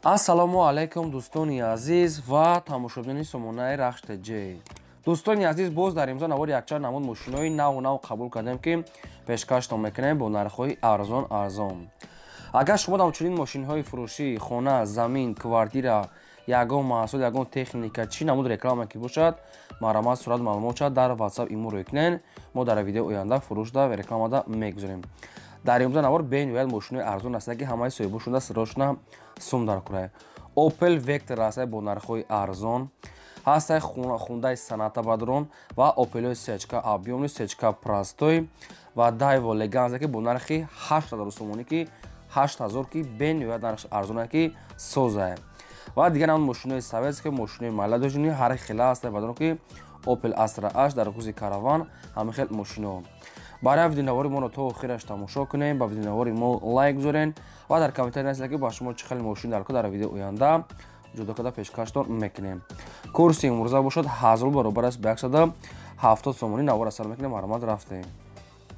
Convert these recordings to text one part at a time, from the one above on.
Ассалому алайкум, дӯстони азиз ва тамошобинони сомонаи Рахш ТЖ. Дӯстони азиз, боз дар имзо навори якчанд намуд мошинои наву нав қабул кардем, ки пешкаштон мекунем бо нархҳои арзон арзон. Агар шумо ҳамчунин мошинҳои фурӯшӣ, хона, замин, квартира, ягон маҳсул, ягон техника, чӣ намуд реклама ки бошад, марҳамат, сурат, маълумот шад дар WhatsApp имо рӯй кунед. Мо дар видеои оянда фурӯшда ва рекламада мегузорем. Дар имрӯза навор бениҳоят мошинои арзон ҳастанд, ки ҳамаи соҳибошонда сирошна сум дар курай. Opel Vectra ҳастад бо нархҳои арзон, ҳастай Hyundai Sonata бадрон ва Opel сечка объёмный, сечка простой ва Daewoo Leganza, ки бо нархи 8000 сомонӣ, ки 8000, ки бениҳоят нархш арзон, ки созае. Ва дигар намуд мошинои советский, мошинои молодёжный ҳар хела ҳастай бадрон, ки Opel Astra H дар кузови караван, ҳама хел мошино. Барои видеонавори моро то охираш тамошо кунем, ба видеонавори мо лайк гузорен ва дар комментарий нависед, ки ба шумо чӣ хеле мошин дар дар видео оянда ҷудо карда пешкаштон мекунем. Курси имрӯза бошад 1000 баробар аст ба 170 сомонӣ. Навора сар мекунем, марҳамат, рафтем.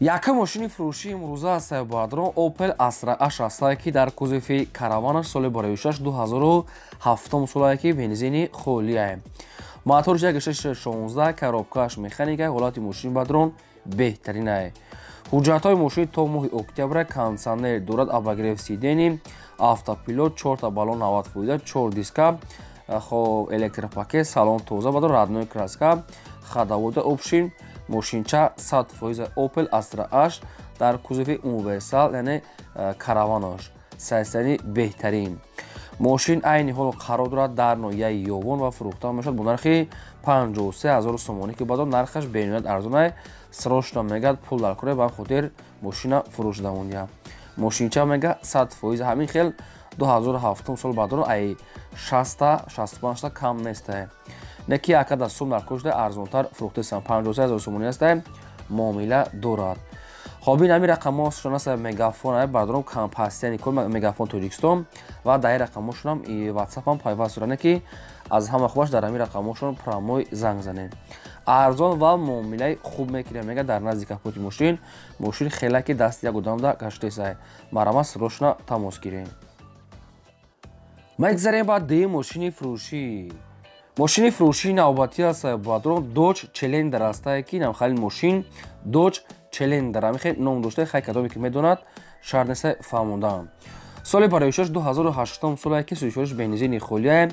Якум мошини фурӯшии имрӯза аст бадрон Opel Astra H ҳастае, ки дар кузови караванаш, соли барои 2007 солае, ки бензини холиае, моторш 1.16, коробкааш механика, ҳолати мошин бадрон беҳтаринае. Ҳуҷҷатҳои мошин то моҳи октябра, кондитсионер дорад, обогрев сидений, автопилот, чорта баллон 90%, чор диска, хоб, электропакет, салон тоза бадор, родной краска, ходовойда. Общий мошинча 100%. Opel Astra H дар кузови универсал, яъне караванош, сайсани беҳтарин мошин айни ҳол қарор дорад дар ноҳияи Ёвон ва фурӯхта мешавад бо нархи 53 000 сомонӣ, ки баъдо нархаш бениҳоят арзонай. Срочно мегӯяд, пул дар кора, ба хотир мошина фурӯш дамондия. Мошинча мега 100%, ҳамин хел 2007 сол баъдон, ай 60 65 кам нестай, не ки акада сум дар кор шуда, арзонтар фурӯхтесам. 53 000 сомонӣ ҳастай, муомила дорад. Хоб, ин ҳамин рақамҳошон аст, Мегафон бардором, компастияни кор Мегафон Тоҷикистон, ва дар ин рақамҳошонам ватсапам пайваст доране, ки аз ҳама хубаш дар ҳамин рақамҳошон прямой занг занед. Арзон ва муомилаи хуб мекунем, мега. Дар назди капоти мошин, мошин хела ки дасти як одамда гаштесай. Марҳамат, срочно тамос гирем. Мегзарем ба дуюм мошини фурӯшӣ. Мошини фурӯшии навбатӣ аст бадрон Dodge Challenger ҳастае, ки намхалин мошин Dodge Challenger ҳамин хел ном дошта. Хай, кадоме ки медонад, шарт неста фаҳмондаам. Соли бароишаш 2008 солае, ки сӯзишвориш бензини холиае,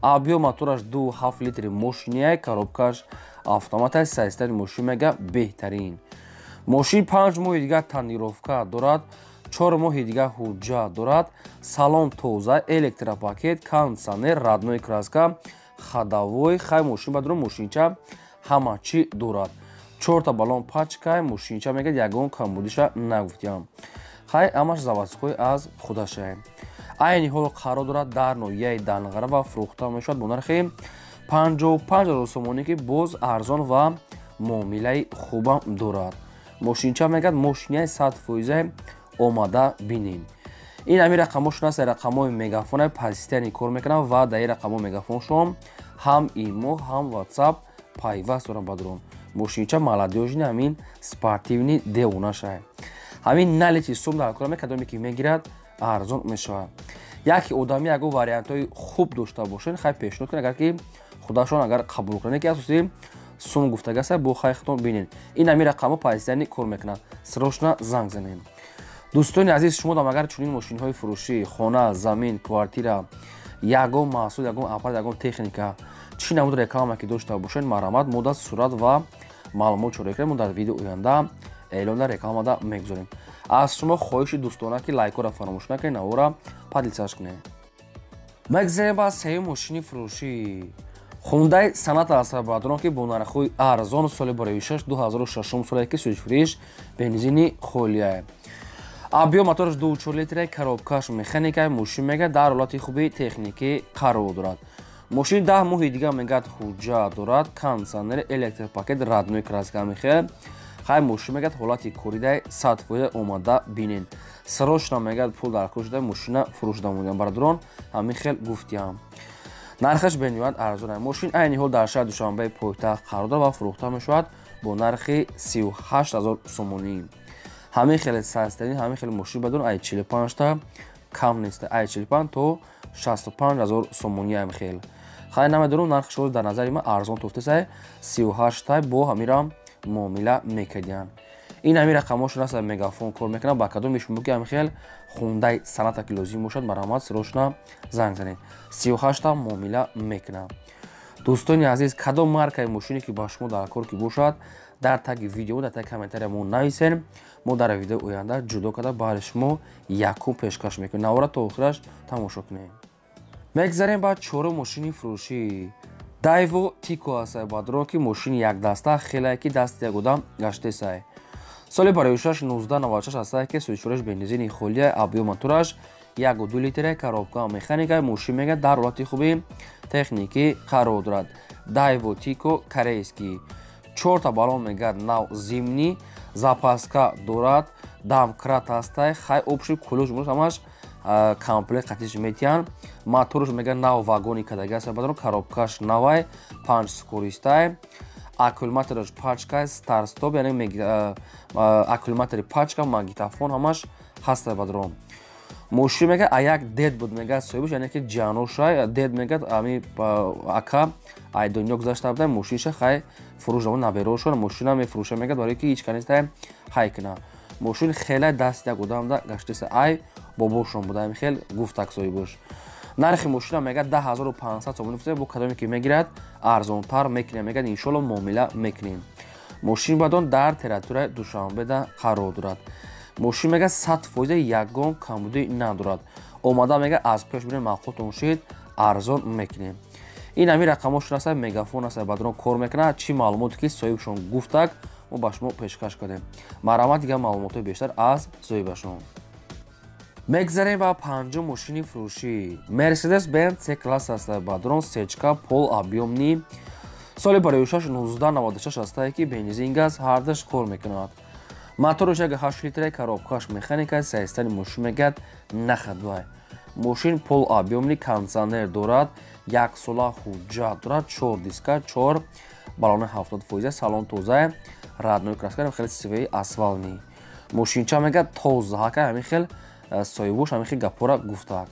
объём мотораш 2,7 литри мошиния, коробкаш автомата, состояние мошин мега беҳтарин. Мошин 5 моҳи дигар тонировка дорад, 4 моҳи дигар ҳуҷҷат дорад, салон тоза, электропакет, кондитсионер, родной краска, ходовой. Хай, мошин бадрон, мошинча ҳама чӣ дорад, чорта баллон пачка. Мошинча мегӯяд, ягон камбудиша нагуфтиям. Хай, ҳамаш заводской аз худашае. Айни ҳол қарор дорад дар ноҳияи Данғара ва фурӯхта мешавад бо нархи 55 000 сомонӣ, ки боз арзон ва муомилаи хубам дорад. Мошинча мегӯяд, мошиняи 100%, омада бинем. Ин ҳамин рақамҳошон аст, рақамҳои Мегафона паситани кор мекунанд ва дар ин рақамҳо Мегафоншон ҳам имо, ҳам ватсап пайваст доранд. Бадрон, мошинча молодёжный, ҳамин спортивный девонашай. Ҳамин налити сум дар кора, кадоме ки мегирад, арзон мешавад. Яке одами ягон вариантҳои хуб дошта бошед, хай, пешниҳод кунед, агар ки худашон агар қабул кунанд, ки асоси сум гуфтагаста бо. Хай, худтон бинед, ин ҳамин рақамҳо паситани кор мекунанд, срочно занг занед. Дӯстони азиз, шумо дам агар чунин мошинҳои фурӯшӣ, хона, замин, квартира, ягон маҳсул, ягон аппарат, ягон техника, чӣ намуд реклама ки дошта бошед, марҳамат, мо сурат ва маълумот чора кунем, мо дар видео оянда эълонда рекламада мегузорем. Аз шумо хоҳиши дӯстона, ки лайкҳоро фаромӯш накунед, навора поделиться кунед. Мегзарем ба сеюм мошини фурӯшӣ. Хундай Соната аст бадрон, ки бо нархҳои арзон, соли бароишаш 2006 соле, ки сӯзишфуриш бензини холиае, объём мотораш 2,4 литре, коробкаш механика. Мошин мега дар ҳолати хуби техникӣ қарор дорад. Мошин 10 моҳи дигар мегӯяд ҳуҷҷат дорад, кондитсионер, электропакет, родной краска мехел. Хай, мошин мегӯяд ҳолати коридаи 100%, омада бинен. Срочно мегӯяд, пул дар кор шуда, мошина фурӯш дамудиям. Бародарон, ҳамин хел гуфтиям, нархаш бениҳоят арзон. Мошин айни ҳол дар шаҳри Душанбеи пойтахт қарор дорад ва фурӯхта мешавад бо нархи 38 000 сомонӣ. Ҳамин хеле састани, ҳамин хеле мошин бадон ай 45та кам нест, ай 45 то 65 000 сомонӣ ам хел. Хай намедонам, нархи шумо дар назари ман арзон туфтесай, 38 бо ҳамира муомила мекардиянд. Ин ҳамин рақамҳошон аст, Мегафон кор мекунад. Ба кадоми шумо ки ҳамин хел хундаи санъата ки лозим бошад, марҳамат, сирошона занг занед. 38 муомила мекунад. Дӯстони азиз, кадом маркаи мошине ки ба шумо дар кор ки бошад, дар таги видео, дар таги комментария мо нависен. Мо дар видеои оянда ҷудо карда баҳри шумо якум пешкаш мекунем. Навора то охираш тамошо кунем. Мегзарем ба чорум мошини фурӯшӣ. Дайво Тико аст, бадрон, ки мошини якдаста хелае ки дасти як одам гаштесай. Соли бароишаш 1996 ҳастае, ки сӯзишвораш бензини холия, объём мотораш 1,2 литра, коробка механика. Мошин мега дар ҳолати хуби техникӣ қарор дорад. Дайво Тико корейский, чорта баллон мега нав, зимний, запаска дорад, домкрат ҳастай. Хай, общий кулуш ҳамаш комплект қатиш метиҳанд. Моторш мега нав, вагони кадаги аст, бадрон, коробкаш навай, панҷ скоростай, аккумулятораш пачка, старт-стоп, яъне аккумулятори пачка, магнитофон ҳамаш ҳаста, бадрон. Мошин мега а як дед буд, мега соҳибаш, яъне ки ҷаношай дед мега ами ака ай дунё гузашта буда, мошинша хай фурӯш наберошон мошина мефурӯша, мега, барои ки ҳеч каниста хай кина. Мошин хеле даст як одамда гаштеса, ай бобошон буда, ами хел гуфтак соҳибаш. Нархи мошина мега 10 500 сомонӣ фурӯша, бо кадоме ки мегирад, арзонтар мекунем, мега, иншолло муомила мекунем. Мошин бадон дар территорияи Душанбеда қарор дорад. Мошин мега 100% ягон камбудӣ надорад. Омада мега аз пеш бинем, маъқултон шид, арзон мекунем. Ин ҳамин рақамҳошон аст, Мегафон аст, бадрон, кор мекунад. Чӣ маълумоте ки соҳибшон гуфтак, мо ба шумо пешкаш кардем. Марҳамат, дигар маълумотҳои бештар аз соҳибашон. Мегзарем ба панҷум мошини фурӯшӣ. Мерседес Бенз С класс аст, бадрон, сечка, полуобъёмный, соли бароишаш 1996 ҳастае, ки бензин, газ ҳардаш кор мекунад. Мотораш 1,8 литра, коробкаш механика, состояни мошин мегӯяд на ходовой. Мошин полуобъёмный, кондитсионер дорад, яксола ҳуҷҷат дорад, чор диска, чор баллони 70%, салон тоза, родной краска, хеле сиваи асфалтный. Мошинча мегӯяд тоза ҳака, ҳамин хел соҳибош ҳамин хел гапҳоро гуфтаак.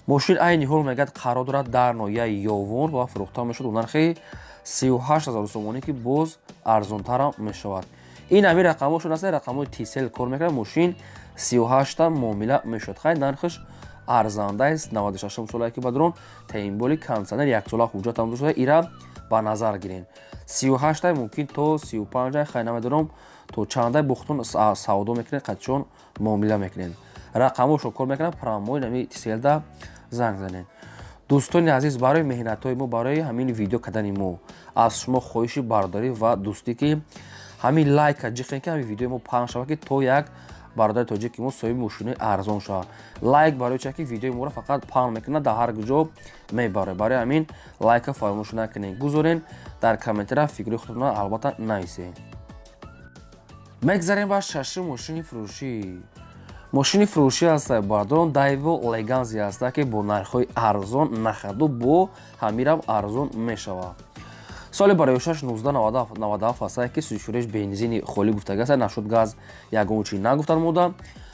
Мошин айни ҳол мегӯяд қарор дорад дар ноҳияи Ёвон ва фурӯхта мешуд нархи 38 000 сомонӣ, ки боз арзонтарам мешавад. Ин ҳамин рақамҳошон аст, рақамҳои Тисел кор мекунад. Мошин 38-та муомила мешавад. Хай, нархаш арзандааст, 96 солае ки бадрон, таимболи кондитсионер, яксола ҳуҷҷатам дошта, ира ба назар гирем. 38-та, мумкин то 35, хай намедонам то чанда бухтун савдо мекунед, қадчон муомила мекунед. Рақамҳошон кор мекунад, прямой нами Тиселда занг занед. Дӯстони азиз, барои меҳнатҳои мо, барои ҳамин видео кардани мо аз шумо хоҳиши бародарӣ ва дӯстӣ, ки ҳамин лайка ҷиқен, ки ҳамин видеои мо паҳн шавад, ки то як бародари тоҷики мо соҳиби мошинои арзон шавад. Лайк барои ча ки видеои моро фақат паҳн мекунад, дар ҳар ҷо мебарад. Барои ҳамин лайка фаромӯш накунед, гузорен дар комментария, фикри худтонро албатта нависед. Мегзарем ба шашум мошини фурӯшӣ. Мошини фурӯшӣ аст, бародарон, Дайво Леганзи аст, ки бо нархҳои арзон, на ходу, бо ҳамирам арзон мешавад. Соли бароишаш 1997 аст, ки сӯзишвориш бензини холӣ гуфтага аст, нашуд газ ягон чи нагуфтан мода.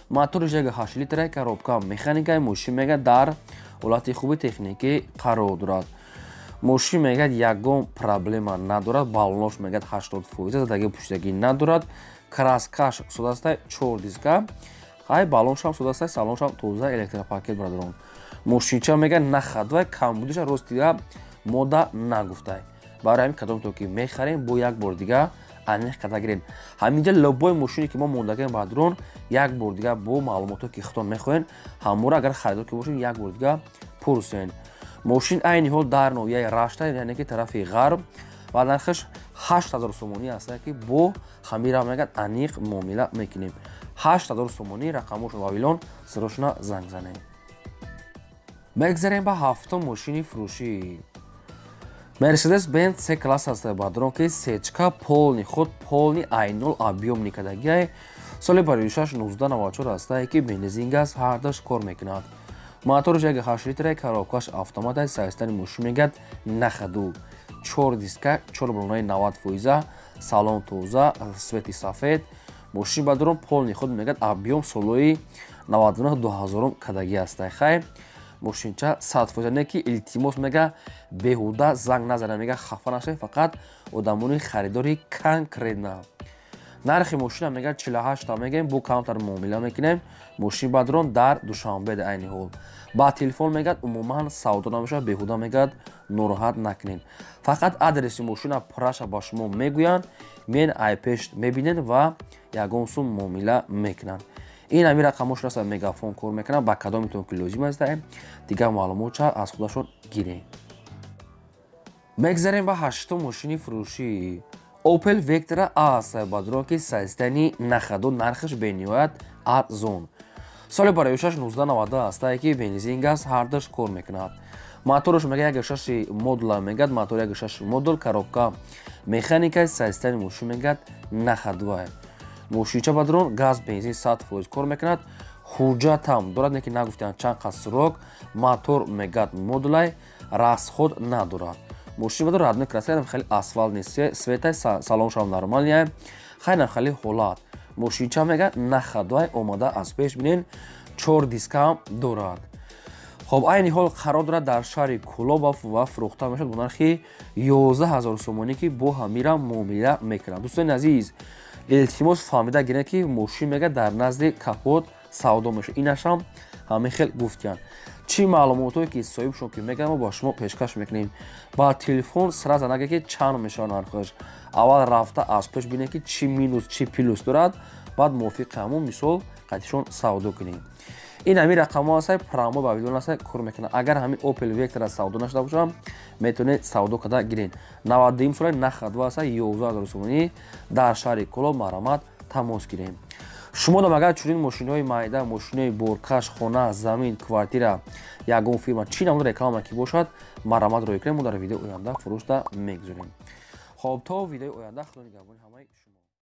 Моториш 1,8 литра, коробка механика. Мошин мега дар ҳолати хуби техникӣ қарор дорад. Мошин мегӯяд ягон проблема надорад, баллонош мегӯяд 80%, задаги пуштагӣ надорад, краскаш содастай, чор диска, ҳай, баллоншам содастай, салоншам тоза, электропакет, бародарон. Мошинча мегӯяд на ходовой, камбудиша рост дига мода нагуфтай. Барои ҳамин кадомто ки мехарем, бо як бор дига аниқ карда гирем. Ҳаминҷа любой мошине ки мо мондагем, бародарон, як бор дига бо маълумотҳое ки худтон мехоҳен, ҳамора агар харидор ки бошед, як бор дига пурсен. Мошин айни ҳол дар ноҳияи Рашта, яъне ки тарафи ғарб, ва нархаш 8000 сомонӣ аст, ки бо ҳамира мегӯяд аниқ муомила мекунем. 8000 сомонӣ, рақамошон вавилон, сирошона занг занем. Мегзарем ба ҳафтум мошини фурӯшӣ. Мерседес Бенз С класс аст, бародарон, ки сечка, полный ход, полный, айнол объёмный кадагиай. Соли бароишаш 1994 аст, ки бензин, газ ҳардаш кор мекунад. Моторш 1,8 литра, коробкаш автомат, состояни мошин мегӯяд на ходу, чор диска, чор баллонаи 90%, салон тоза, цвети сафед. Мошин, бародарон, полный ход, мегӯяд объём солои 99 2000 кадагӣ аст. Хай, Мошинча 100% не ки илтимос мега беҳуда занг назана, мега хафа нашавед, фақат одамони харидори конкретно. Нархи мошина мега 48 мегем, бо камтар муомила мекунем. Мошин бадрон дар Душанбе айни ҳол. Ба телефон мегӯяд умуман савдо намешавад, беҳуда мегӯяд нороҳат накунед. Фақат адреси мошина пурраша ба шумо мегӯянд, мен айпеш мебинед ва ягон сум муомила мекунанд. Ин ҳамин рақамҳо шунаста мегафон кор мекунад, ба кадометон ки лозим аст, дигар маълумотша аз худашон гирем. Мегзарем ба ҳаштум мошини фурӯшӣ. Opel Vectra A бадрон ки состояние на ходу, нархаш бениҳоят арзон. Соли бароишаш 1990 астае ки бензин газ ҳардаш кор мекунад. Мотораш мега 1.6 модула мегад, мотор 1.6 модул, коробка механика, состояние мошин мегад на ходу. Мошинча бадрон газ бензин 100% кор мекунад. Ҳуҷҷатам дорад, не ки нагуфтанд чанд қад срок, мотор мегад модулай, расход надорад. Мошин бадор родной краска, хеле асфалт нест, светай, салоншам нормальный, хайнам хеле ҳолат. Мошинча мега на ходу ай, омада аз пеш бинен, чор дискам дорад. Хоб, айни ҳол қарор дорад дар шаҳри Кӯлобов ва фурӯхта мешавад бо нархи 11 000 сомонӣ, ки бо ҳамира муомила мекунад. Дӯстони азиз, илтимос фаҳмида гиред, ки мошин мега дар назди капот савдо мешавад. Инашам ҳамин хел гуфтиянд. Чӣ маълумотое ки соҳибшон ки мегӯянд, мо ба шумо пешкаш мекунем. Ба телефон сразу нагӯед, ки чанд мешавад нархаш. Аввал рафта аз пеш бинед, ки чӣ минус, чӣ плюс дорад, баъд мувофиқи ҳамон мисол қатишон савдо кунем. Ин ҳамин рақамҳо ҳаста, прямо ба видео ҳаста, кор мекунад. Агар ҳамин Opel Vectra савдо нашуда бошад, метавонед савдо карда гиред. 92 сола на ходу ҳаста, 11 000 сомонӣ дар шаҳри Кӯлоб, марҳамат, тамос гирем. Шумо дам агар чунин мошинои майда, мошинои боркаш, хона, замин, квартира, ягон фирма, чӣ намуд реклама ки бошад, марҳамат рӯй кунед, мо дар видеои оянда фурӯшда мегузорем. Хоб, то видеои оянда, худо нигаҳбони ҳамаи шумо.